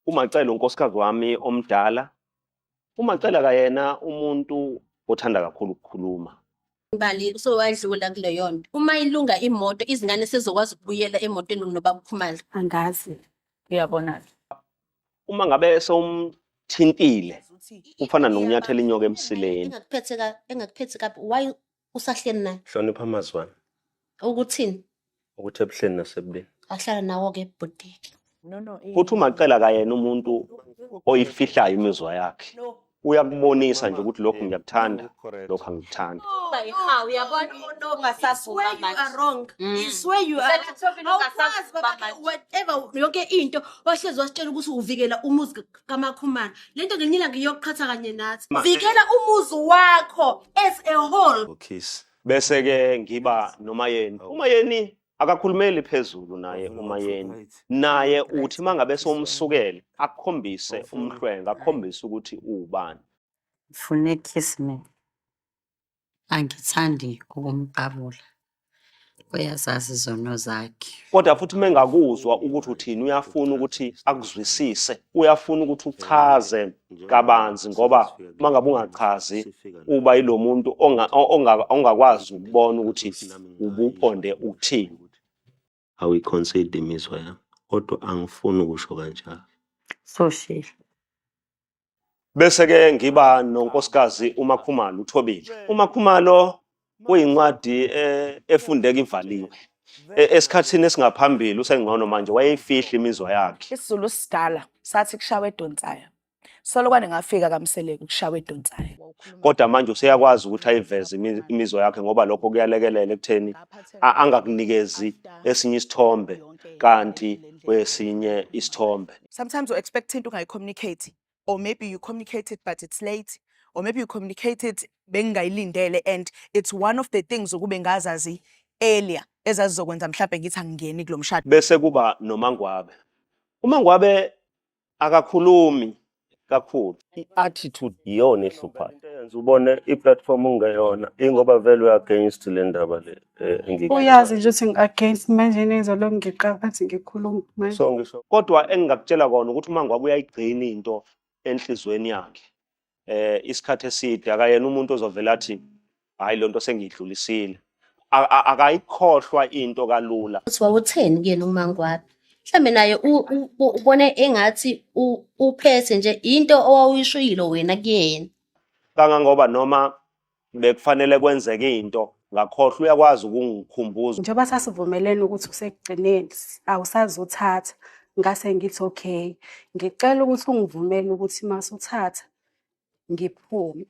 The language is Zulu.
UMaCele unkosikazi wami omdala. UMaCele akayena umuntu othanda kakhulu ukukhuluma. Mbali usowadlula kuleyo nto. Uma ilunga imoto, izingane sezokwazi ukubuyela emotweni nobaba uKhumalo. Angazi. Uyabona-ke. Uma ngabe sewumthintile kufana nokunyathela inyoka emsileni. Engakuphethe kabi, why usahleli naye? Hlonipha amazwi ami. Ukuthini? Ukuthi ebuhleni nasebubini. Ahlala nawo-ke bhuti. No, Futhi uMaCele akayena umuntu oyifihlayo imizwa yakhe. Uyakubonisa nje ukuthi lokhu ngiyakuthanda, lokhu angikuthandi. Uyabona It's where you are wrong. It's where you are awukwazi baba, whatever, yonke into wahlezi wasitshela ukuthi uvikela umuzi kaMakhumalo. Le nto ngelinye ilanga iyokuqhatha kanye nathi. Vikela umuzi wakho as a whole. Kiss. Bese ke ngiba noMaYeni. UMaYeni akakhulumeli phezulu naye uMaYeni. Naye uthi mangabe sewumsukele akukhombise umhlwenga, akukhombise ukuthi uwubani. Ngifuna kiss me. Angithandi ukumqabula. Uyazazi izono zakhe. Kodwa futhi uma engakuzwa ukuthi uthini, uyafuna ukuthi akuzwisise, uyafuna ukuthi uchaze kabanzi, ngoba uma ngabe ungachazi uba yilo muntu ongakwazi ukubona ukuthi ubuqonde ukuthini. Awuyi-consider imizwa yami, kodwa angifuni ukusho kanjalo. Soshile. Bese ke ngiba nonkosikazi uMakhumalo uThobile. UMakhumalo uyincwadi efundeka ivaliwe. Esikhathini esingaphambili usengcono manje, wayeyifihla imizwa yakhe. IsiZulu sidala sathi kushawa edonsayo. Solokwane ngafika kaMseleku kushawa edonsayo. Kodwa manje useyakwazi ukuthi ayiveze imizwa yakhe, ngoba lokho kuyalekelela ekutheni angakunikezi esinye isithombe kanti kwesinye isithombe. Sometimes you expect into ungayi-communicate, or maybe you communicate it but it's late, or maybe you communicate it bengingayilindele, and it's one of the things ukube ngazazi earlier ezazizokwenza mhlambe ngithi angingeni kulo mshado. Bese kuba noMangwabe. UMangwabe akakhulumi kakhulu. I-attitude iyona ehluphayo. Into eyenza ubone i-platform ungeyona ingoba vele uya-against le ndaba le Uyazi nje ukuthi ngi-against manje, nizolokhu ngiqapha ngikhuluma manje. So ngisho Kodwa engingakutshela kona ukuthi uMangwabe uyayigcina into enhlizweni yakhe isikhathi eside. Akayena umuntu ozovela athi hayi, le nto sengiyidlulisile. Akayikhohlwa into kalula. Uthi wawutheni kuyena uMangwabe? Mhlambe naye ubone engathi uphethe nje into owawuyishilo wena kuyena. Kangangoba noma bekufanele kwenzeke into ngakhohlwa, uyakwazi ukungikhumbuza. Njengoba sasivumelene ukuthi usekugcineni awusazuthatha, ngase ngithi okay, ngicela ukuthi ungivumele ukuthi masuthatha ngiphume.